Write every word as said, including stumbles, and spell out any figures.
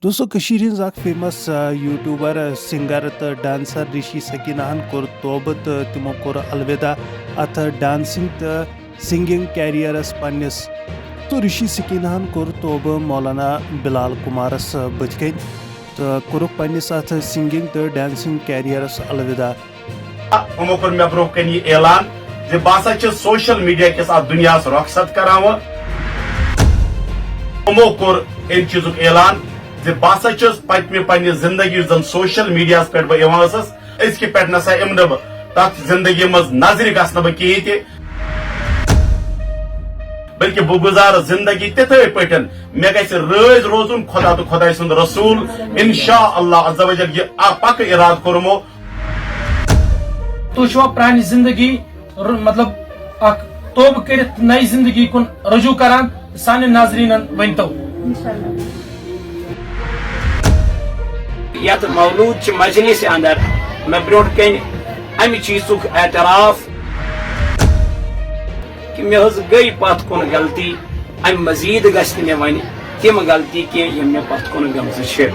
دوستو، کٔشیٖرِ ہٕنٛز اکھ فیمس، آ، یوٗٹیوٗبر، آ، سنگر تہٕ ڈانسر رشی سکیناہن کوٚر توبہٕ تہٕ تِمو کوٚر الوداع اتھ ڈانسنگ تہٕ سنگنگ کیریئرس پننِس۔ تہٕ رشی سکیناہن کوٚر توبہٕ مولانا بلال کمارس بٕتھِ کنۍ تہٕ کوٚرُکھ پننِس اتھ سنگنگ تہٕ ڈانسنگ کیریئرس الوداع۔ یِمو کوٚر مےٚ برونٛہہ کنہِ یہِ اعلان زِ بہٕ ہسا چھُس سوشل میڈیا کِس اتھ دُنیاہس رۄخصت کران وۄنۍ۔ یِمو کوٚر امہِ چیٖزُک اعلان زِ بہٕ ہسا چھُس پٔتمہِ پننہِ زندگی، یُس زن سوشل میڈیاہس پٮ۪ٹھ بہٕ یِوان ٲسٕس، أزکہِ پٮ۪ٹھ نسا یِمہٕ نہٕ بہٕ تتھ زندگی منٛز نظرِ گژھنہٕ بہٕ کِہیٖنۍ تہِ، بلکہِ بہٕ گُزارٕ زندگی تِتھے پٲٹھۍ۔ مےٚ گژھِ رٲضۍ روزُن خۄدا تہٕ خۄداے سُنٛد رسول۔ انشاء اللہ عز و جل، یہِ اکھ پکہٕ ارادٕ کوٚرمو۔ تُہۍ چھِوا پرٛانہِ زِندگی ر-، مطلب، اکھ توبہٕ کٔرِتھ نَیہِ زِندگی کُن رجوع کران؟ سانٮ۪ن ناظریٖنَن ؤنۍتو۔ یتھ مولود چہِ مجلسہِ اندر مےٚ برونٛٹھ کنہِ امہِ چیٖزُک اعتراف کہِ مےٚ حظ گٔے پتھ کُن غلطی، امہِ مزید گژھِ نہٕ مےٚ وۄنۍ تِم غلطی کینٛہہ یِم مےٚ پتھ کُن گٔمژٕ چھِ۔